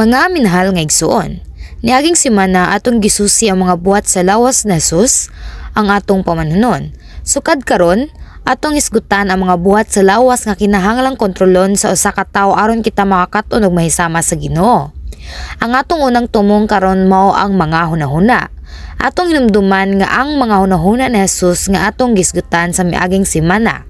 Mga minahal nga igsuon, niaging semana atong gisusi ang mga buhat sa lawas ni Jesus, ang atong pamanhanon. Sukad karon, atong hisgutan ang mga buhat sa lawas nga kinahanglang kontrolon sa usa ka tawo aron kita makakat-on og mahisama sa Ginoo. Ang atong unang tumong karon mao ang mga hunahuna. Atong hinumduman nga ang mga hunahuna ni Jesus nga atong gisgutan sa miaging semana.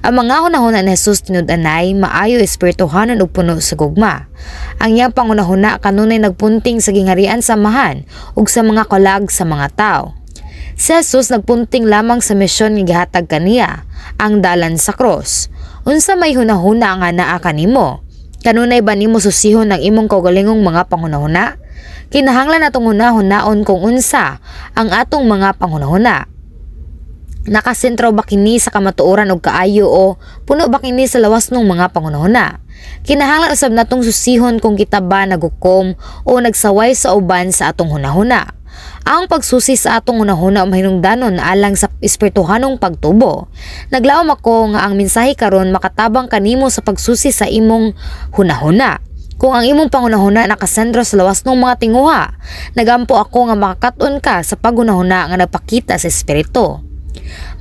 Ang mga hunahuna ni Jesus tinud-anay, maayo, espirituhanon ug puno sa gugma. Ang iyang panghunahuna kanunay nagpunting sa gingharian sa Amahan ug sa mga kalag sa mga tawo. Si Jesus nagpunting lamang sa misyon nga gihatag kaniya, ang dalan sa krus. Unsa may hunahuna nga naa kanimo? Kanunay ba nimo susihon ang imong kaugalingong mga panghunahuna? Kinahanglan atong hunahunaon kung unsa ang atong mga panghunahuna. Nakasentro ba kini sa kamatuoran og kaayo o puno ba kini sa lawas ng mga panghunahuna? Kinahanglan usab natong susihon kung kita ba nagukom o nagsaway sa uban sa atong hunahuna. Ang pagsusi sa atong hunahuna mahinungdanon alang sa espirituhanong pagtubo. Naglaom ako nga ang mensahe karon makatabang kanimo sa pagsusi sa imong hunahuna. Kung ang imong panghunahuna nakasentro sa lawas ng mga tinguha, nagampo ako nga makakat-on ka sa paghunahuna nga nagpakita sa espiritu.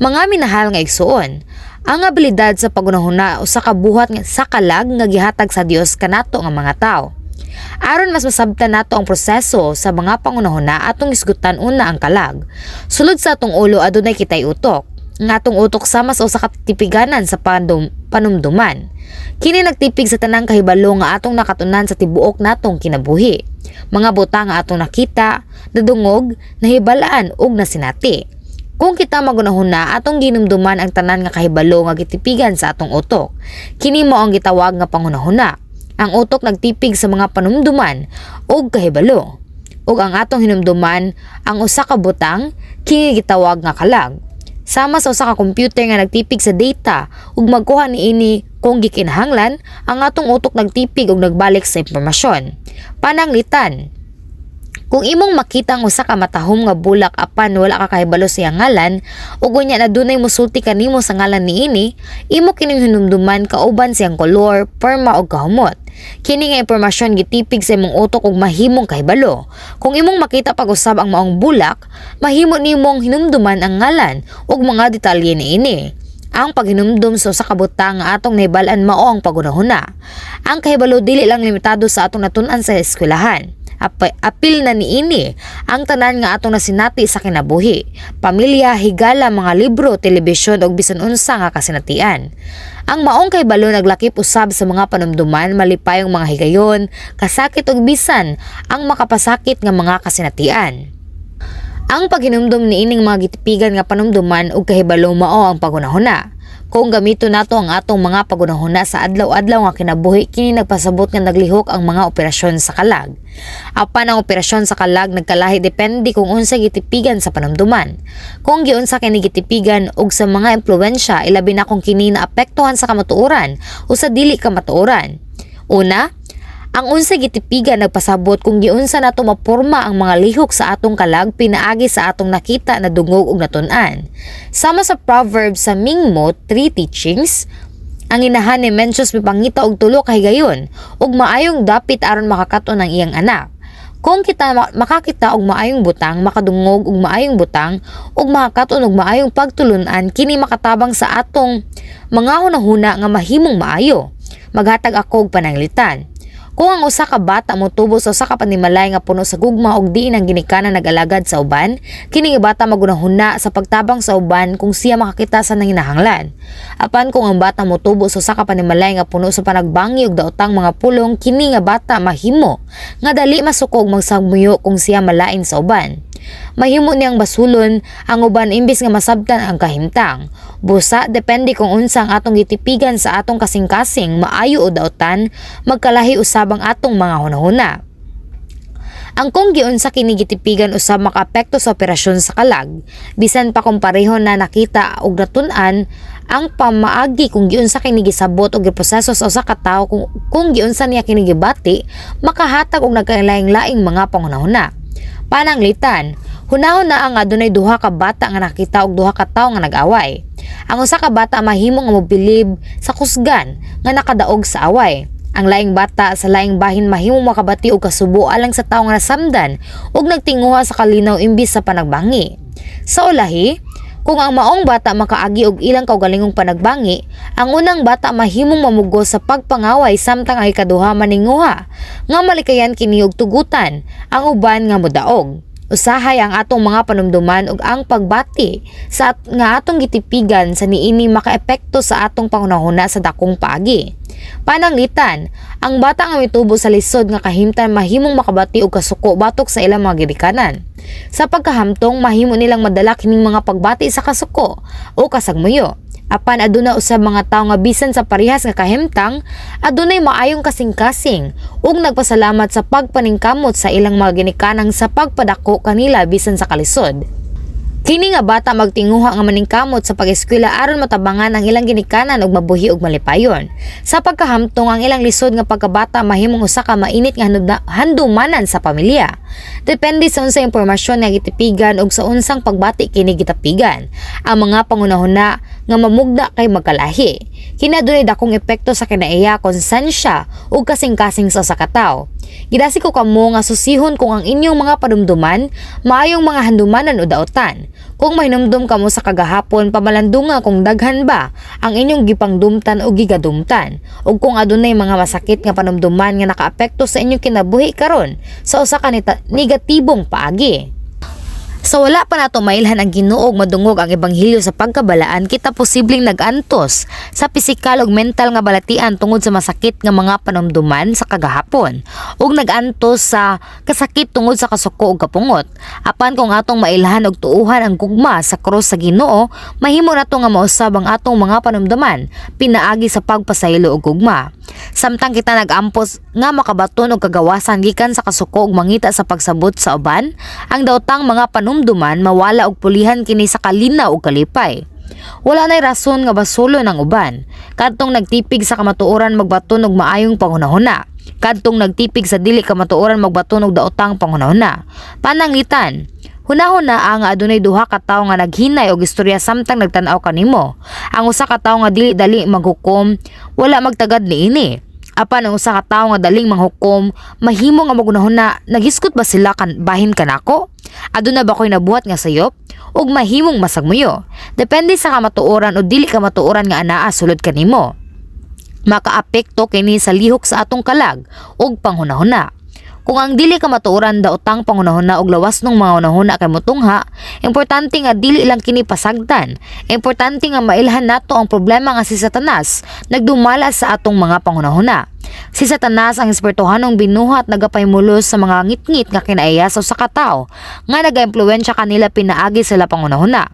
Mga minahal nga igsuon, ang abilidad sa paghunahuna usa ka buhat nga sa kalag nga gihatag sa Dios kanato nga mga tawo. Aron mas masabtan nato ang proseso sa mga panghunahuna, atong hisgutan una ang kalag. Sulod sa atong ulo adunay kitay utok. Ang atong utok sama sa usa ka tipiganan sa panumduman. Kini nagtipig sa tanang kahibalo nga atong nakatunan sa tibuok natong kinabuhi. Mga butang nga atong nakita, nadungog, nahibal-an ug nasinati. Kung kita magunahuna, atong ginumduman ang tanan nga kahibalo nga gitipigan sa atong utok. Kini mao ang gitawag nga panghunahuna. Ang utok nagtipig sa mga panumduman ug kahibalo. Ug ang atong hinumduman ang usa ka butang, kini gitawag nga kalag. Sama sa usa ka computer nga nagtipig sa data ug magkuha niini kung gikinahanglan, ang atong utok nagtipig ug nagbalik sa impormasyon. Pananglitan, kung imong makita ang usa ka matahom nga bulak apan wala ka kahibalo sa iyang ngalan ug unya na dunay mosulti kanimo sa ngalan niini, imo kining hinumduman kauban sa iyang kolor, porma ug kahumot. Kini nga impormasyon gitipig sa imong utok ug mahimong kahibalo. Kung imong makita pag-usab ang maong bulak, mahimo nimong hinumduman ang ngalan ug mga detalye niini. Ang paghinumdum sa usa ka butang nga atong nahibal-an mao ang paghunahuna. Ang kahibalo dili lang limitado sa atong natun-an sa eskwelahan. Apil na niini ang tanan nga atong nasinati sa kinabuhi. Pamilya, higala, mga libro, telebisyon ug bisan unsa nga kasinatian. Ang maong kahibalo naglakip usab sa mga panumduman, malipayong mga higayon, kasakit ug bisan ang makapasakit nga mga kasinatian. Ang paghinumdum niining mga gitipigan nga panumduman ug kahibalo mao ang paghunahuna. Kung gamito nato ang atong mga paghunahuna sa adlaw-adlaw nga kinabuhi, kini nagpasabot nga naglihok ang mga operasyon sa kalag. Apan ang operasyon sa kalag nagkalahi depende kung unsa gitipigan sa panumduman. Kung giunsa kini gitipigan ug sa mga impluwensya, ilabi na kung kini naapektuhan sa kamatuoran o sa dili kamatuoran. Una, ang unsa gitipigan nagpasabot kung giunsa nato maporma ang mga lihok sa atong kalag pinaagi sa atong nakita, nadungog ug natun-an. Sama sa Proverbs sa Mingmo Three Teachings, ang inahan ni Mencius mipangita og tulo ka higayon ug maayong dapit aron makakat-on ang iyang anak. Kung kita makakita og maayong butang, makadungog og maayong butang, ug makakat-on og maayong pagtulun-an, kini makatabang sa atong mga hunahuna nga mahimong maayo. Maghatag ako og pananglitan. Kung ang usa ka bata motubo sa usa ka panimalay nga puno sa gugma ug diin ang ginikanan nag-alagad sa uban, kini nga bata magunahuna sa pagtabang sa uban kung siya makakita sa nanginahanglan. Apan kung ang bata motubo sa usa ka panimalay nga puno sa panagbangi ug daotang mga pulong, kini nga bata mahimo nga dali masuko ug magsamuyo kung siya malain sa uban. Mahimo niyang basulon ang uban imbis nga masabtan ang kahimtang. Busa, depende kung unsa ang atong gitipigan sa atong kasing-kasing, maayo o daotan, magkalahi usab ang atong mga hunahuna. Ang kung giunsa kini gitipigan usab makaapekto sa operasyon sa kalag. Bisan pa kung pareho na nakita og natun-an, ang pamaagi kung giunsa kini gisabot og giproseso sa usa ka tawo kung giunsa niya kini gibati, makahatag og nagkalaing-laing mga panghunahuna. Pananglitan, hunahuna ang adunay duha ka bata nga nakita og duha ka tawo nga nag-away. Ang usa ka bata mahimo nga mobilib sa kusgan nga nakadaog sa away. Ang laing bata sa laing bahin mahimong makabati og kasubo alang sa tawo nga nasamdan ug nagtinguha sa kalinaw imbis sa panagbangi. Sa ulahi, kung ang maong bata makaagi og ilang kaugalingong panagbangi, ang unang bata mahimong mamugos sa pagpangaway samtang ang ikaduha maninguha nga malikayan kini og tugutan ang uban nga modaog. Usahay ang atong mga panumduman ug ang pagbati sa nga atong gitipigan sa niini makaepekto sa atong panghunahuna sa dakong paagi. Pananglitan, ang bata nga mitubo sa lisod nga kahimtang mahimong makabati og kasuko batok sa ilang mga ginikanan. Sa pagkahamtong, mahimo nilang madala kining mga pagbati sa kasuko o kasagmuyo. Apan aduna usab mga tawo nga bisan sa parehas nga kahimtang, adunay maayong kasing-kasing ug nagpasalamat sa pagpaningkamot sa ilang mga ginikanan sa pagpadako kanila bisan sa kalisod. Kini nga bata magtinguha nga maningkamot sa pag-eskwela aron matabangan ang ilang ginikanan ug mabuhi og malipayon. Sa pagkahamtong, ang ilang lisod nga pagkabata mahimong usa ka mainit nga handumanan sa pamilya. Depende sa unsay impormasyon nga gitipigan ug sa unsang pagbati kini gitapigan. Ang mga panghunahuna nga mamugna kay magkalahi. Kini adunay dakong epekto sa kinaiya, konsensya ug kasing-kasing sa usa ka tawo. Gidasig ko kamo nga susihon kung ang inyong mga panumduman maayong mga handumanan o daotan. Kung mahinumdum kamo sa kagahapon, pamalandunga kung daghan ba ang inyong gipangdumtan o gigadumtan, ug kung adunay mga masakit nga panumduman nga nakaapekto sa inyong kinabuhi karon sa usa ka negatibong paagi. Sa wala pa nato mailhan ang Ginoo ug madungog ang ebanghelyo sa pagkabalaan, kita posibleng nag-antos sa pisikal ug mental nga balatian tungod sa masakit nga mga panumduman sa kagahapon ug nag-antos sa kasakit tungod sa kasuko ug kapungot. Apan kung atong mailhan ug tuuhan ang gugma sa krus sa Ginoo, mahimo nato nga mausab ang atong mga panumduman pinaagi sa pagpasaylo og gugma. Samtang kita nag-ampos nga makabaton og kagawasan gikan sa kasuko ug mangita sa pagsabot sa uban, ang daotang mga panumduman mawala og pulihan kini sa kalinaw ug kalipay. Wala nay rason nga basolon ang uban. Kadtong nagtipig sa kamatuoran magbaton og maayong panghunahuna. Kadtong nagtipig sa dili kamatuoran magbaton og daotang panghunahuna. Pananglitan, hunahuna ang adunay duha ka tawo nga naghinay og istorya samtang nagtan-aw kanimo. Ang usa ka tawo nga dili dali maghukom, wala magtagad niini. Apan ang usa ka tawo nga daling manghukom, mahimo nga maghunahuna, "Naghisgot ba sila kan bahin kanako? Aduna ba ko'y nabuhat nga sayop?" Ug mahimong masagmuyo. Depende sa kamatuoran o dili kamatuoran nga anaa sulod kanimo. Makaapekto kini sa lihok sa atong kalag ug panghunahuna. Kung ang dili kamatuoran, daotang panghunahuna ug lawas ng mga hunahuna kay motungha, importante nga dili lang kini pasagdan. Importante nga mailhan nato ang problema nga si Satanas nagdumala sa atong mga panghunahuna. Si Satanas ang espirituhanong binuhat nagapahimulos sa mga ngitngit nga kinaiya sa usa ka tawo nga nagaimpluwensya kanila pinaagi sa ila panghunahuna.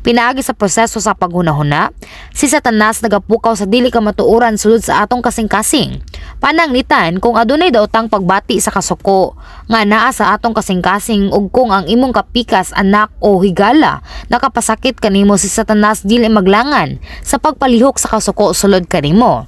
Pinaagi sa proseso sa paghunahuna, si Satanas nagapukaw sa dili kamatuoran sulod sa atong kasing-kasing. Pananglitan, kung adunay daotang pagbati sa kasuko nga naa sa atong kasing-kasing ug kung ang imong kapikas, anak o higala nakapasakit kanimo, si Satanas dili maglangan sa pagpalihok sa kasuko sulod kanimo.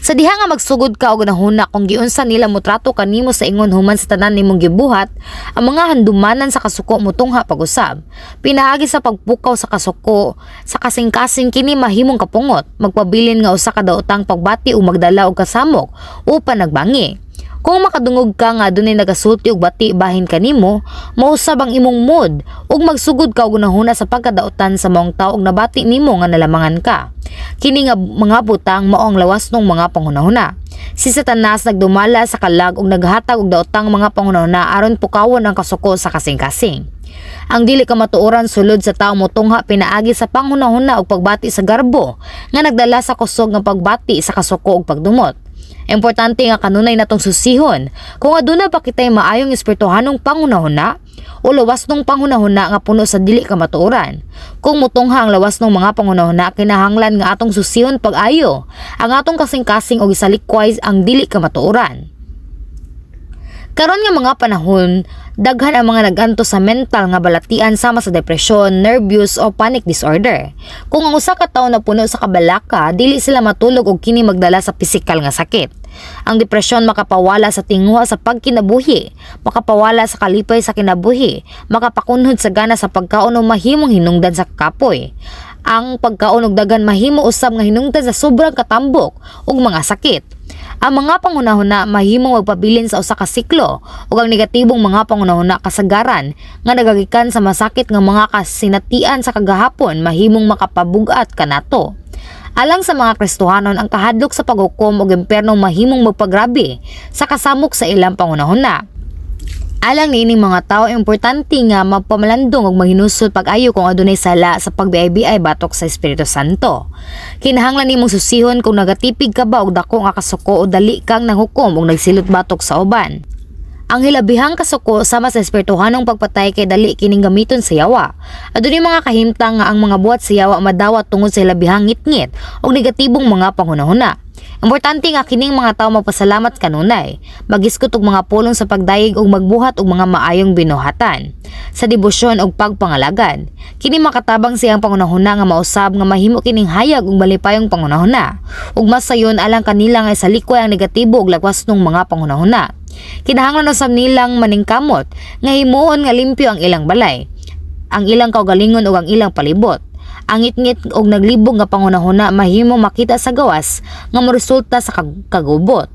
Sa diha nga magsugod ka og nahuna kung giunsa nila motrato kanimo sa ingon human sa tanan nimong gibuhat, ang mga handumanan sa kasuko motungha pag-usab. Pinaagi sa pagpukaw sa kasuko sa kasing-kasing, kini mahimong kapungot, magpabilin nga usa ka daotang pagbati o magdala og kasamok o panagbangi. Kung makadungog ka nga adunay nagasulti og bati bahin kanimo, mausab ang imong mood ug magsugod ka og hunahuna sa pagkadaotan sa maong tawo ug nabati nimo nga nalamangan ka. Kini nga mga butang mao ang lawas ng mga panghunahuna. Si Satanas nagdumala sa kalag ug naghatag og daotang mga panghunahuna aron pukawon ang kasuko sa kasing-kasing. Ang dili kamatuoran sulod sa tawo motungha pinaagi sa panghunahuna ug pagbati sa garbo nga nagdala sa kusog nga pagbati sa kasuko ug pagdumot. Importante nga kanunay natong susihon kung aduna pa kitay maayong espirituhanong panghunahuna o lawas ng panghunahuna nga puno sa dili kamatuoran. Kung mutungha ang lawas ng mga panghunahuna, kinahanglan nga atong susihon pag-ayo ang atong kasing-kasing og isalikway ang dili kamatuoran. Karon nga mga panahon, daghan ang mga nag-antos sa mental nga balatian sama sa depresyon, nervous o panic disorder. Kung ang usa ka tawo na puno sa kabalaka, dili sila matulog og kini magdala sa pisikal nga sakit. Ang depresyon makapawala sa tinguha sa pagkinabuhi, makapawala sa kalipay sa kinabuhi, makapakunhod sa gana sa pagkaon o mahimong hinungdan sa kapoy. Ang pagkaon og daghan mahimo usab nga hinungdan sa sobrang katambok ug mga sakit. Ang mga panghunahuna mahimong magpabilin sa usa ka siklo ug ang negatibong mga panghunahuna, kasagaran nga nagagikan sa masakit nga mga kasinatian sa kagahapon, mahimong makapabug-at kanato. Alang sa mga Kristohanon, ang kahadlok sa paghukom ug impierno mahimong magpagrabe sa kasamok sa ilang panghunahuna. Alang niining mga tawo, importante nga magpamalandong ug maghinulsol pag-ayo kung adunay sala sa pagbiay-biay batok sa Espiritu Santo. Kinahanglan nimong susihon kung nagatipig ka ba og dako nga kasuko o dali kang nanghukom ug nagsilot batok sa uban. Ang hilabihang kasuko sama sa espirituhanong pagpatay kay dali kining gamiton sa yawa. Adunay mga kahimtang nga ang mga buhat sa yawa madawat tungod sa hilabihang ngitngit ug negatibong mga panghunahuna. Importante nga kining mga tawo magpasalamat kanunay, magisgot og mga pulong sa pagdayeg ug magbuhat og mga maayong binuhatan sa debosyon ug pagpangalagad. Kini makatabang sa iyang panghunahuna nga mausab nga mahimo kining hayag ug malipayong panghunahuna ug mas sayon alang kanila nga isalikway ang negatibo ug lagwasnong mga panghunahuna. Kinahanglan usab nilang maningkamot nga himuon nga limpyo ang ilang balay, ang ilang kaugalingon ug ang ilang palibot. Ang ngitngit og naglibog nga panghunahuna mahimo makita sa gawas nga moresulta sa kagubot.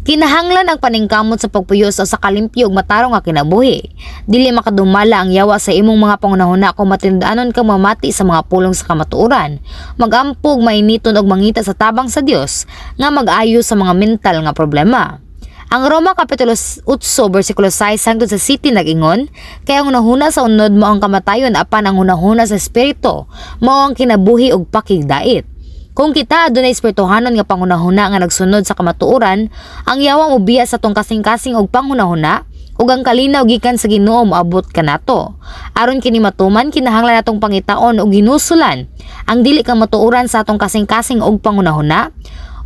Kinahanglan ang paningkamot sa pagpuyo sa usa ka limpyo ug matarong nga kinabuhi. Dili makadumala ang yawa sa imong mga panghunahuna kung matinud-anon kang mamati sa mga pulong sa kamatuoran, magampo og mainiton ug mangita sa tabang sa Dios nga mag-ayo sa mga mental nga problema. Ang Roma Kapitulo 8 versikulo 6 hangtod sa 7 nag-ingon, "Kay ang hunahuna sa unod mao ang kamatayon, apan ang hunahuna sa Espiritu mao ang kinabuhi ug pakigdait." Kung kita adunay espirituhanon nga panghunahuna nga nagsunod sa kamatuoran, ang yawa mobiya sa atong kasing-kasing og panghunahuna ug ang kalinaw gikan sa Ginoo moabot kanato. Aron kini matuman, kinahanglan natong pangitaon ug hinusulan ang dili kamatuoran sa atong kasing-kasing og panghunahuna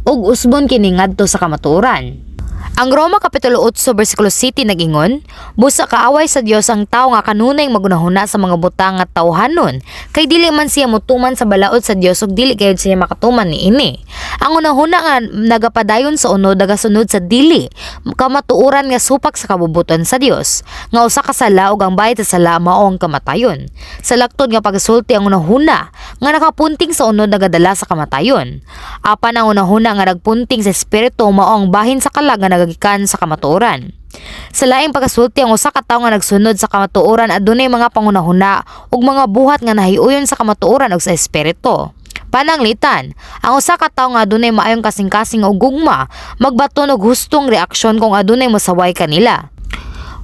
ug usbon kini ngadto sa kamatuoran. Ang Roma Kapitulo 8 versikulo 7 nag-ingon, "Busa kaaway sa Dios ang tawo nga kanunay magunahuna sa mga butang nga tawhanon, kay dili man siya motuman sa balaod sa Dios ug dili gayud siya makatuman niini." Ang hunahuna nga nagapadayon sa unod nagasunod sa dili kamatuoran nga supak sa kabubut-on sa Dios, nga usa ka sala ug ang bayad sa sala mao ang kamatayon. Sa laktod nga pagsulti, ang hunahuna nga nakapunting sa unod nagadala sa kamatayon. Apan ang hunahuna nga nagpunting sa Espiritu mao ang bahin sa kalag nga nagagikan sa kamatuoran. Sa laing pagkasulti, ang usa ka tawo nga nagsunod sa kamatuoran adunay mga panghunahuna ug mga buhat nga nahiuyon sa kamatuoran ug sa Espiritu. Pananglitan, ang usa ka tawo nga adunay maayong kasing-kasing ug gugma magbaton og hustong reaksyon kung adunay mosaway kanila.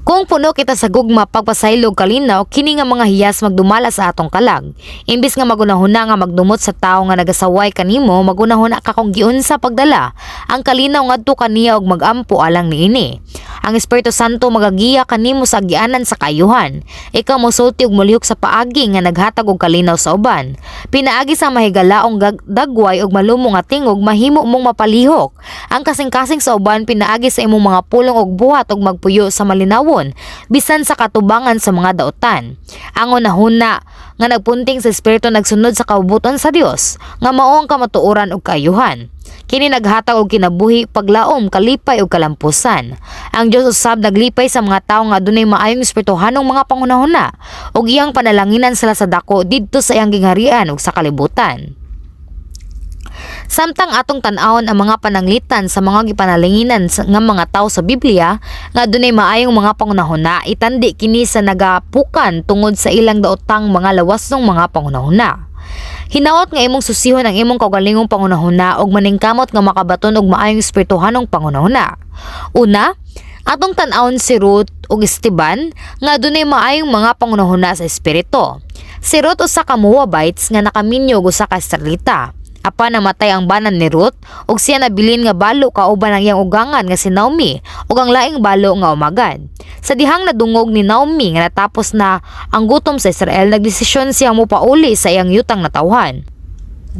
Kung puno kita sa gugma, pagpasaylo ug kalinaw, kini nga mga hiyas magdumala sa atong kalag. Imbis nga magunahuna nga magdumot sa tawo nga nagasaway kanimo, magunahuna ka kung giunsa pagdala ang kalinaw ngadto kaniya ug magampo alang niini. Ang Espiritu Santo magagiya kanimo sa agianan sa kaayuhan. Ikaw mosulti ug molihok sa paagi nga naghatag og kalinaw sa uban. Pinaagi sa mahigalaong dagway ug malumo nga tingog, mahimo mong mapalihok ang kasing-kasing sa uban pinaagi sa imong mga pulong ug buhat ug magpuyo sa malinawon bisan sa katubangan sa mga dautan. Ang hunahuna nga nagpunting sa Espiritu nagsunod sa kabubut-on sa Dios nga mao ang kamatuoran ug kaayuhan. Kini naghatag og kinabuhi, paglaom, kalipay ug kalampusan. Ang Dios usab naglipay sa mga tawo nga adunay maayong espirituhanong mga panghunahuna ug iyang panalanginan sila sa dako didto sa iyang gingharian ug sa kalibutan. Samtang atong tan-awon ang mga pananglitan sa mga gipanalanginan nga mga tawo sa Biblia nga adunay maayong mga panghunahuna, itandi kini sa nagapukan tungod sa ilang daotang mga lawasnong mga panghunahuna. Hinaot nga imong susihon ang imong kaugalingong panghunahuna ug maningkamot nga makabaton og maayong espirituhanong panghunahuna. Una, atong tan-awon si Ruth ug Esteban nga adunay maayong mga panghunahuna sa espiritu. Si Ruth usa ka Moabites nga nakaminyo og usa ka Israelita. Apan namatay ang banan ni Ruth ug siya nabilin nga balo kauban ang iyang ugangan nga si Naomi ug ang laing balo nga umagad. Sa dihang nadungog ni Naomi nga natapos na ang gutom sa Israel, nagdesisyon siyang mopauli sa iyang yutang natawhan.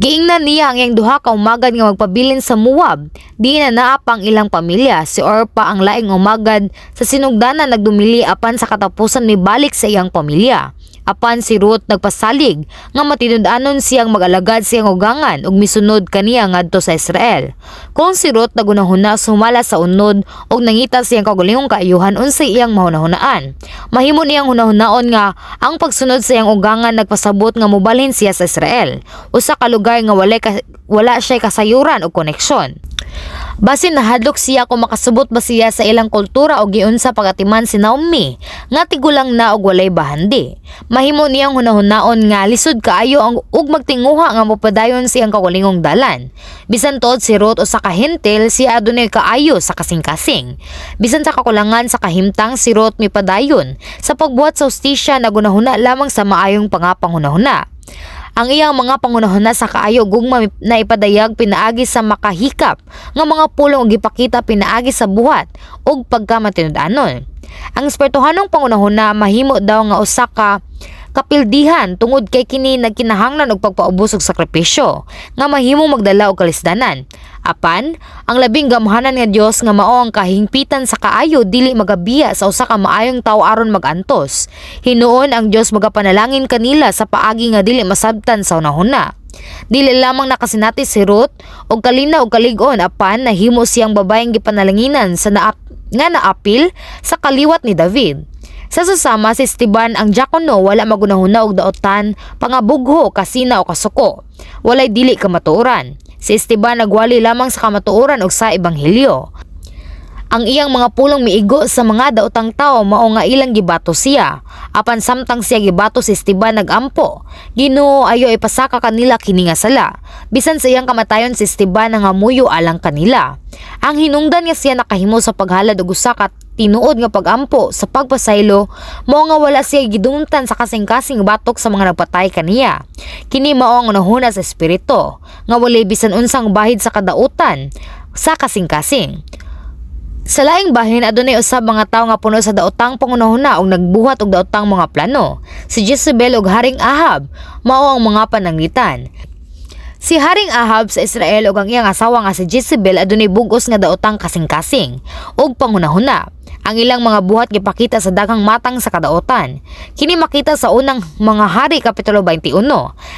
Giingnan niya ang iyang duha ka umagad nga magpabilin sa Moab, di na naa pa ang ilang pamilya. Si Orpa, ang laing umagad, sa sinugdanan nagdumili, apan sa katapusan mibalik sa iyang pamilya. Apan si Ruth nagpasalig nga matinud-anon siyang mag-alagad sa iyang ugangan ug misunod kaniya ngadto sa Israel. Kung si Ruth nagunahuna sumala sa unod ug nangita sa iyang kaugalingong kaayuhan, unsay iyang mahunahunaan? Mahimo niyang hunahunaon nga ang pagsunod sa iyang ugangan nagpasabot nga mobalhin siya sa Israel, usa ka lugar nga wala siya kasayuran o koneksyon. Basin nahadlok siya kung makasubot ba siya sa ilang kultura o giunsa pagatiman si Naomi nga tigulang na og walay bahandi. Mahimo niyang hunahunaon nga lisod kaayo ang ug magtinguha nga mopadayon sa iyang kaugalingong dalan. Bisan tuod si Ruth usa ka Hentil, siya adunay kaayo sa kasing-kasing. Bisan sa kakulangan sa kahimtang, si Ruth mipadayon sa pagbuhat sa hustisya, nagunahuna lamang sa maayong pangapanghunahuna. Ang iyang mga panghunahuna sa kaayo ug gugma na ipadayag pinaagi sa makahikap nga mga pulong ug gipakita pinaagi sa buhat ug pagkamatinud-anon. Ang espirituhanong panghunahuna mahimo daw nga usa ka kapildihan tungod kay kini nagkinahanglan og pagpaubos og sakripisyo nga mahimong magdala og kalisdanan. Apan, ang labing gamhanan nga Dios nga mao ang kahingpitan sa kaayo dili magabiya sa usa ka maayong tawo aron magantos. Hinuon ang Dios magapanalangin kanila sa paagi nga dili masabtan sa hunahuna. Dili lamang nakasinati si Ruth og kalinaw og kalig-on, apan nahimo siyang babayeng gipanalanginan sa nga naapil sa kaliwat ni David. Sa susama, si Esteban ang diakono wala magunahuna og daotan, pangabugho, kasina o kasuko. Walay dili kamatuoran. Si Esteban nagwali lamang sa kamatuoran og sa ebanghelyo. Ang iyang mga pulong miigo sa mga daotang tao, mao nga ilang gibato siya. Apan samtang siya gibato, si Esteban nagampo, "Ginoo, ayo ipasaka kanila kini nga sala." Bisan sa iyang kamatayon, si Esteban nangamuyo alang kanila. Ang hinungdan nga siya nakahimo sa paghalad og usa ka tinuod nga pagampo sa pagpasaylo, mao nga wala siya gidumtan sa kasing-kasing batok sa mga nagpatay kaniya. Kini mao ang hunahuna sa espiritu nga walay bisan unsang bahid sa kadautan sa kasing-kasing. Sa laing bahin, adunay usab mga tawo nga puno sa daotang panghunahuna ug nagbuhat og daotang mga plano. Si Jezebel ug Haring Ahab mao ang mga pananglitan. Si Haring Ahab sa Israel ug ang iyang asawa nga si Jezebel adunay bug-os nga daotang kasing-kasing ug panghunahuna. Ang ilang mga buhat gipakita sa daghang matang sa kadaotan. Kini makita sa Unang Mga Hari kapitulo 21.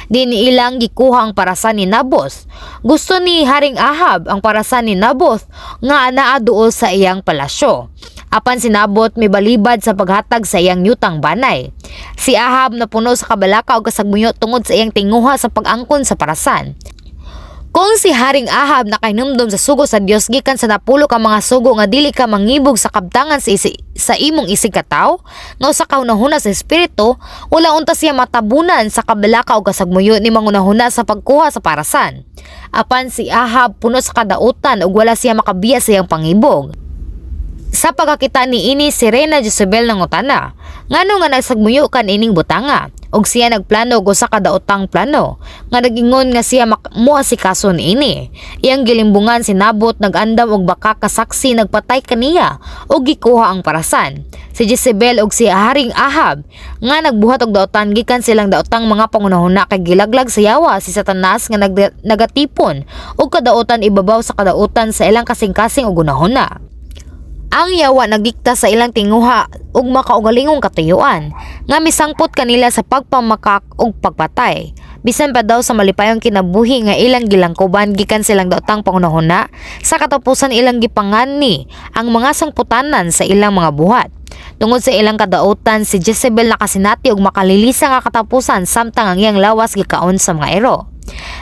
Diin ilang gikuha ang parasan ni Naboth. Gusto ni Haring Ahab ang parasan ni Naboth nga anaa duol sa iyang palasyo. Apan si Naboth mibalibad sa paghatag sa iyang yutang banay. Si Ahab napuno sa kabalaka ug kasagmuyo tungod sa iyang tinguha sa pag-angkon sa parasan. Kung si Haring Ahab nakahinumdom sa sugo sa Dios gikan sa 10 ka mga sugo nga dili ka mangibog sa kabtangan sa imong isig katawo, nga usa ka hunahuna sa espiritu, wala unta siya matabunan sa kabalaka o kasagmuyo ni mangunahuna sa pagkuha sa parasan. Apan si Ahab puno sa kadautan ug wala siya makabiya sa iyang pangibog. Sa pagkakita ni ini, si Reyna Jezebel nangutana, "Ngano nga nagsagmuyo kan ining butanga?" Ug siya nagplano og usa ka daotang plano nga nagingon nga siya moasikaso niini. Iyang gilimbungan si Nabot, nag-andam og baka kasaksi, nagpatay kaniya ug gikuha ang parasan. Si Jezebel ug si Haring Ahab nga nagbuhat og daotan gikan silang daotang mga pangunahuna kay gilaglag sa yawa, si Satanas, nga nagatipon og kadaotan ibabaw sa kadautan sa ilang kasing-kasing ug hunahuna. Ang yawa nagdikta sa ilang tinguha ug makaugalingong katuyuan nga misangpot kanila sa pagpamakak ug pagpatay. Bisan pa daw sa malipayong kinabuhi nga ilang gilangkoban gikan silang daotang pangunahuna, sa katapusan ilang gipangani ang mga sangputanan sa ilang mga buhat. Tungod sa ilang kadautan, si Jezebel nakasinati og makalilisa nga katapusan samtang ang iyang lawas gikaon sa mga ero.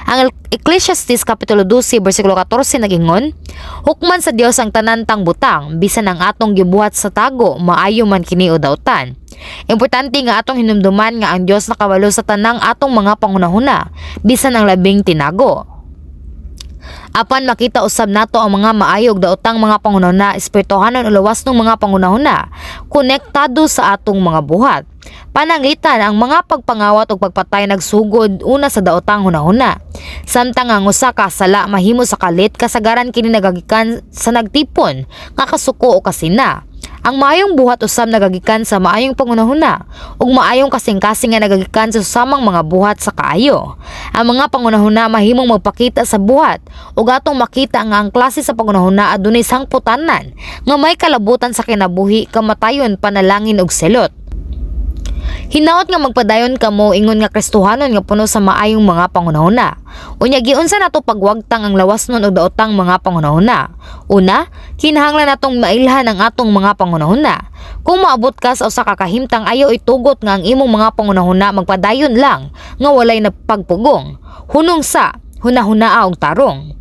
Ang Ecclesiastes kapitulo 12 bersikulo 14 nagingon, "Hukman sa Dios ang tanan tang butang, bisan ang atong gibuhat sa tago, maayo man kini o dautan." Importante nga atong hinumduman nga ang Dios nakabalo sa tanang atong mga panghunahuna, bisan ang labing tinago. Apan makita usab nato ang mga maayo ug daotang mga panghunahuna, espirituhanon o lawasnong mga panghunahuna, konektado sa atong mga buhat. Pananglitan, ang mga pagpangawat ug pagpatay nagsugod una sa daotang hunahuna. Samtang ang usa ka sala mahimo sa kalit, kasagaran kini nagagikan sa nagtipon nga kasuko o kasina. Ang maayong buhat usab nagagikan sa maayong panghunahuna ug maayong kasing-kasing nga nagagikan sa susamang mga buhat sa kaayo. Ang mga panghunahuna mahimong magpakita sa buhat ug atong makita nga ang klase sa panghunahuna adunay sangputanan nga may kalabutan sa kinabuhi, kamatayon, panalangin ug silot. Hinaot nga magpadayon kamo ingon nga Kristohanon nga puno sa maayong mga panghunahuna. Unya, giunsa nato pagwagtang ang lawasnon og daotang mga panghunahuna? Una, kinahanglan natong mailhan ang atong mga panghunahuna. Kung moabot ka sa usa ka kahimtang, ayaw itugot nga ang imong mga panghunahuna magpadayon lang nga walay napagpugong. Hunong sa hunahunaa og tarong.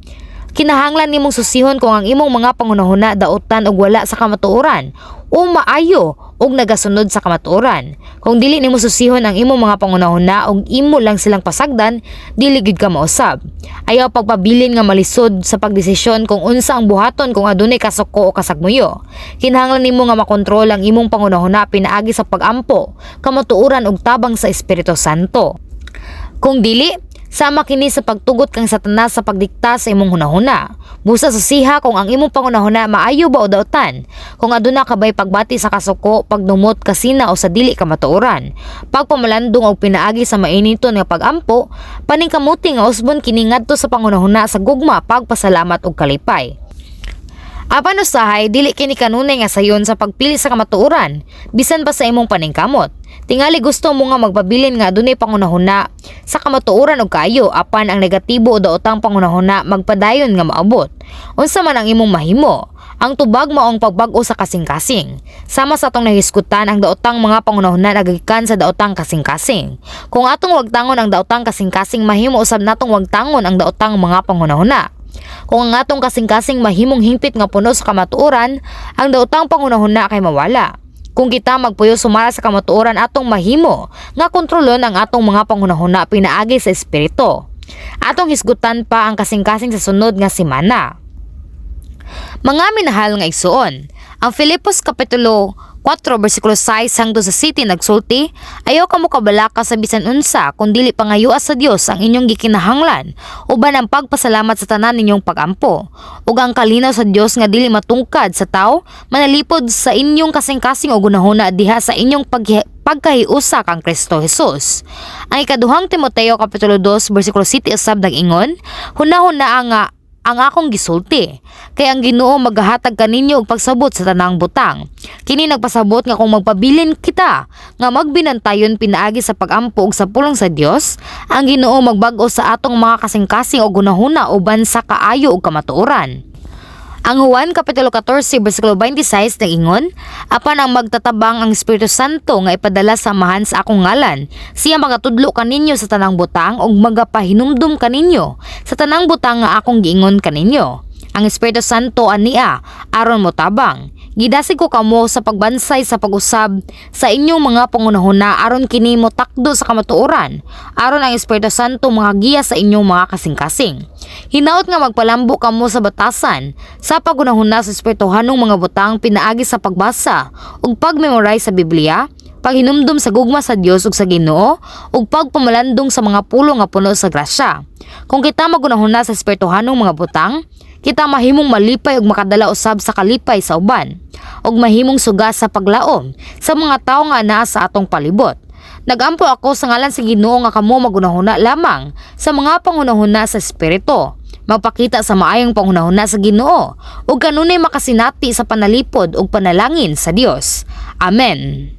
Kinahanglan nimong susihon kung ang imong mga panghunahuna dautan og wala sa kamatuoran o maayo og nagasunod sa kamatuoran. Kung dili nimo susihon ang imong mga panghunahuna og imo lang silang pasagdan, dili gyud ka mausab. Ayaw pagpabilin nga malisod sa pagdesisyon kung unsa ang buhaton kung adunay kasuko o kasagmuyo. Kinahanglan nimo nga makontrol ang imong panghunahuna pinaagi sa pagampo, kamatuoran ug tabang sa Espiritu Santo. Kung dili, sama kini sa pagtugot kang Satanas sa pagdikta sa imong hunahuna. Busa susiha kung ang imong panghunahuna maayo ba o dautan. Kung aduna ka bay pagbati sa kasuko, pagdumot, kasina o sa dili kamatuoran. Pagpamalandong og pinaagi sa mainiton nga pagampo, paningkamuti nga usbon kini ngadto sa panghunahuna sa gugma, pagpasalamat ug kalipay. Apan usahay dili kini kanunay nga sayon sa pagpili sa kamatuoran, bisan pa sa imong paningkamot. Tingali gusto mo nga magpabilin nga adunay panghunahuna sa kamatuoran og kaayo, apan ang negatibo o daotang panghunahuna magpadayon nga maabot. Unsa man ang imong mahimo? Ang tubag mao ang pagbag-o sa kasing-kasing. Sama sa atong nahisgutan, ang daotang mga panghunahuna nagagikan sa daotang kasing-kasing. Kung atong wagtangon ang daotang kasing-kasing, mahimo usab natong wagtangon ang daotang mga panghunahuna. Kung ang atong kasing-kasing mahimong hingpit nga puno sa kamatuoran, ang daotang panghunahuna kay mawala. Kung kita magpuyo sumala sa kamatuoran, atong mahimo nga kontrolon ang atong mga panghunahuna pinaagi sa Espiritu. Atong hisgutan pa ang kasing-kasing sa sunod nga semana. Mga minahal nga igsuon, ang Filipos Kapitulo 4 versikulo 6 hangtod sa 7 nagsulti, "Ayaw kamo kabalaka sa bisan unsa, kun dili pangayua sa Dios ang inyong gikinahanglan uban ang pagpasalamat sa tanan ninyong pagampo. Ug ang kalinaw sa Dios nga dili matungkad sa tawo manalipod sa inyong kasing-kasing ug hunahuna diha sa inyong pagkahiusa kang Kristo Jesus." Ang Ikaduhang Timoteo Kapitulo 2 versikulo 7 usab nag-ingon, "Hunahuna nga ang akong gisulti, kay ang Ginoo magahatag kaninyo og pagsabot sa tanang butang." Kini nagpasabot nga kung magpabilin kita nga magbinantayon pinaagi sa pagampo ug sa pulong sa Dios, ang Ginoo magbag-o sa atong mga kasing-kasing og hunahuna uban sa kaayo ug kamatuoran. Ang Juan Kapitulo 14 versikulo 26 nag-ingon, "Apan ang magtatabang, ang Espiritu Santo nga ipadala sa Amahan sa akong ngalan, siya magatudlo kaninyo sa tanang butang ug magapahinumdum kaninyo sa tanang butang nga akong giingon kaninyo." Ang Espiritu Santo ania aron motabang. Gidasig ko kamo sa pagbansay sa pag-usab sa inyong mga pangunahuna aron kini motakdo sa kamatuoran, aron ang Espiritu Santo makagiya sa inyong mga kasing-kasing. Hinaot nga magpalambo kamo sa batasan sa paghunahuna sa espirituhanong mga butang pinaagi sa pagbasa ug pag-memorize sa Biblia, paghinumdum sa gugma sa Dios ug sa Ginoo, ug pagpamalandong sa mga pulong nga puno sa grasya. Kung kita maghunahuna sa espirituhanong mga butang, kita mahimong malipay ug makadala usab sa kalipay sa uban, ug mahimong suga sa paglaom sa mga tawo nga naa sa atong palibot. Nagampo ako sa ngalan sa Ginoo nga kamo maghunahuna lamang sa mga panghunahuna sa espiritu. Magpakita sa maayong panghunahuna sa Ginoo ug kanunay makasinati sa panalipod ug panalangin sa Dios. Amen.